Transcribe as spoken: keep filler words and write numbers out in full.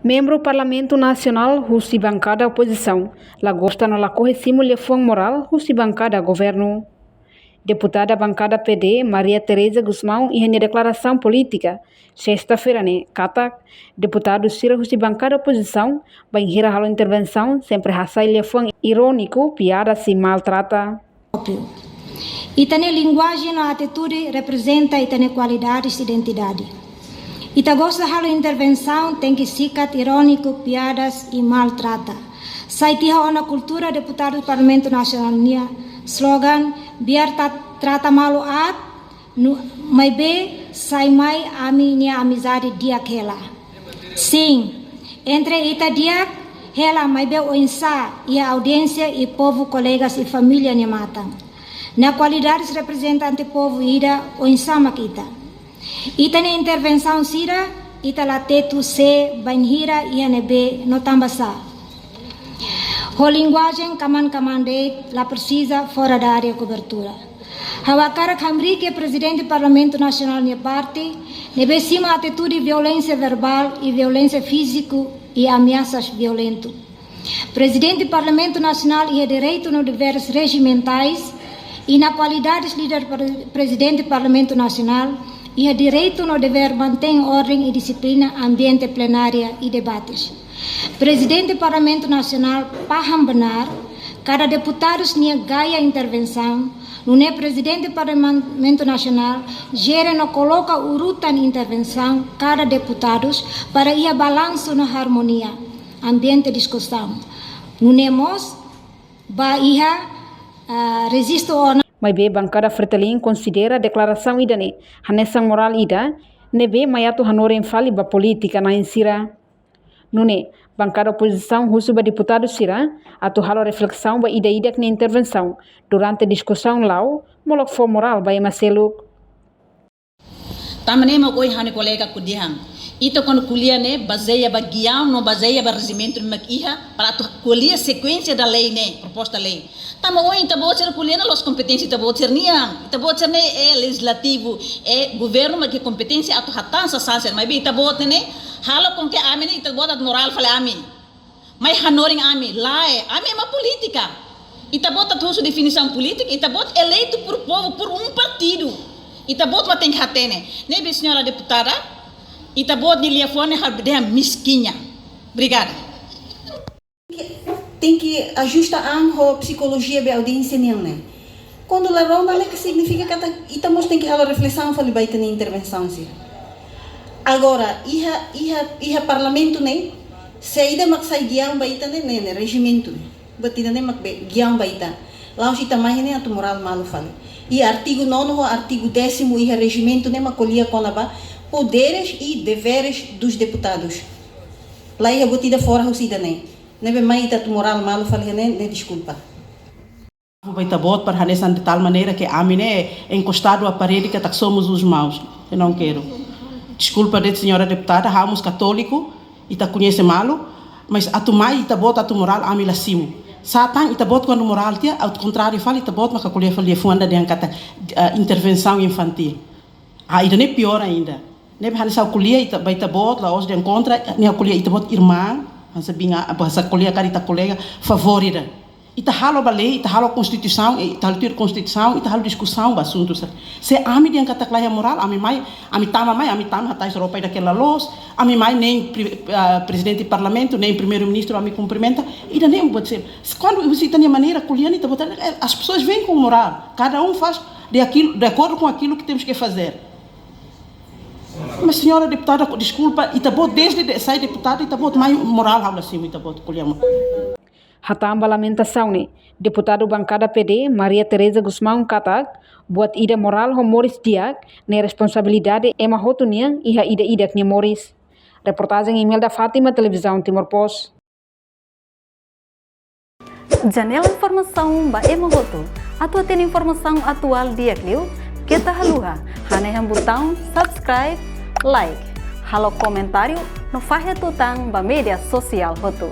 Membru Parlamentu Nasionál husi bankada opozisaun la gosta no lakohi simu liafuan morál husi bankada governu. Deputada bankada P D, Maria Teresa Gusmão, iha nia deklarasaun polítika sesta-feira ne'e katak, deputadu sira husi bankada opozisaun, bainhira halo intervensaun, sempre hasai liafuan iróniku, piadas i maltrata. Própriu. Ita-nia linguajen no atitude reprezenta ita-nia kualidades i identidade. Ita gosta halo intervensaun tenke sikat iróniku, piadas i maltrata. Sai tiha ona kultura deputadu Parlamentu Nasionál nia slogan, biar ta trata malu aat, no, maibé sai mai ami-nia amizade di'ak hela. Sin, entre ita di'ak hela, maibé oinsá iha audiénsia i povu, kolegas i família nia matan. Iha kualidades reprezentante povu ida, oinsá mak ita. Ita-nia intervensaun sira, ita la tetu sé bainhira iha ne'ebé no tanbasá. Ho linguajen kaman-kaman de'it, la presiza fora da área kobertura. Ha'u hakarak hamriik iha Prezidente Parlamentu Nasionál nia parte, ne'ebé simu atitude violénsia verbál i violénsia fíziku i ameasas violentu. Prezidente Parlamentu Nasionál iha direitu no deveres rejimentais, i na kualidades líder pre-, Prezidente Parlamentu Nasionál, iha direitu no dever mantein orden i dixiplina ambiente plenária i debates. Prezidente Parlamentu Nasionál paham benar kada deputadus nia gaya intervensaun, nune'e Prezidente Parlamentu Nasionál jere no koloka urutan intervensaun kada deputadus para iha balansu no armonia ambiente diskusaun. Nune'e mós ba iha, ah, rejistu ona. Maibé bankada Fretilin konsidera deklarasaun ida-ne'e hanesan morál ida, ne'ebé mai atu hanorin fali ba polítika-na'in sira. Nune'e, bankada opozisaun husu ba deputadu sira atu halo reflesaun ba ida-idak nia intervensaun durante diskusaun la'o, molok fó morál ba ema seluk. Tanba ne'e mak ohin ha'u-nia kolega ko'alia, ita kuandu ko'alia ne'e bazeia ba giaun no bazeia ba rejimentu ne'ebé mak iha, para atu ko'alia sekuénsia da lei ne'e, proposta lei. Tanba ohin ita-boot sira ko'alia ne'e la'ós kompeténsia ita-boot sira-nian. Ita-boot sira ne'e é lejislativu, é governu mak iha kompeténsia atu hatán sasán sira. Maibé ita-boot ne'e, halo konke ami ne'e, ita-boot atu morál fali ami. Mai hanorin ami, lae, ami ema polítika. Ita-boot atu husu definisaun polítika, ita-boot eleitu por povu, por um partido. Ita-boot mak tenke hatene. Ne'ebé señora deputada, ita-boot nia liafuan ne'e ha'u dehan miskiña. Obrigada. Tenke ajusta an ho psikolojia ba audiénsia nian ne'e. Kuandu la ronda ne'e ke signifika katak ita mós tenke halo reflesaun fali ba ita-nia intervensaun sira. Agora, iha, iha, iha parlamentu ne'e, saida mak sai giaun ba ita ne'e, ne'e, ne'e, rejimentu ne'e. Buat ida-ne'e mak be giaun ba ita. La'ós ita mai ne'e atu morál malu fali. I artigu nonu ho artigu désimu iha rejimentu ne'e mak ko'alia kona-ba poderes e deveres dos deputados. La iha buat ida fora husi ida-ne'e. Ne'ebé mai ita atu morál malu fali ne'e, ne'e deskulpa. Ba ita-boot para hanesan de tal maneira que ami ne'e encostado à parede katak somos os maus. Eu não quero. Deskulpa de'it, señora deputada, ha'u mós katóliku, ita koñese malu, mas atu mai ita-boot atu morál ami la simu. Sá tan ita-boot kuandu morál tiha, ao contrário fali ita-boot maka ko'alia fali liafuan ida dehan katak, ah, intervensaun infantil. Ah, ida-ne'e piór ainda. Ne'ebé hanesan ko'alia ita, ba ita-boot, la'ós dehan kontra, ne'e ko'alia ita-boot irmaun, hanesan biin, ah, hanesan ko'alia karik ita kolega, favór ida. Ita halo ba lei, ita halo konstituisaun, eh, ita halo tuir konstituisaun, ita halo diskusaun ba asuntu sira. Se ami dehan katak la iha morál, ami mai, ami tama mai, ami tama hatais roupa ida ke la loos, ami mai nein pre-, ah, prezidente parlamentu, nein primeiru-ministru, ami kumprimenta, ida-ne'e buat sira. Kuandu husi ita-nia maneira ko'alia ne'e, ita-boot, eh, as pessoas vêm com moral, cada um faz de aquilo, de acordo com aquilo que temos que fazer. Mas, señora deputada, deskulpa, ita-boot desde de, sai deputada, ita-boot mai morál ha'u la simu, ita-boot ko'alia mo. Hatán ba lamentasaun ne'e, deputadu bankada P D, Maria Teresa Gusmão katak, buat ida morál ho moris di'ak, ne'e responsabilidade ema hotu nian iha ida-idak nia moris. Reportajen Imelda Fátima, Televizaun Timor Post. Janela informasaun ba ema hotu. Atu hatene informasaun atuál di'ak liu, keta haluha hanehan butaun subscribe, like, halo komentáriu no fahe tutan ba média sosiál hotu.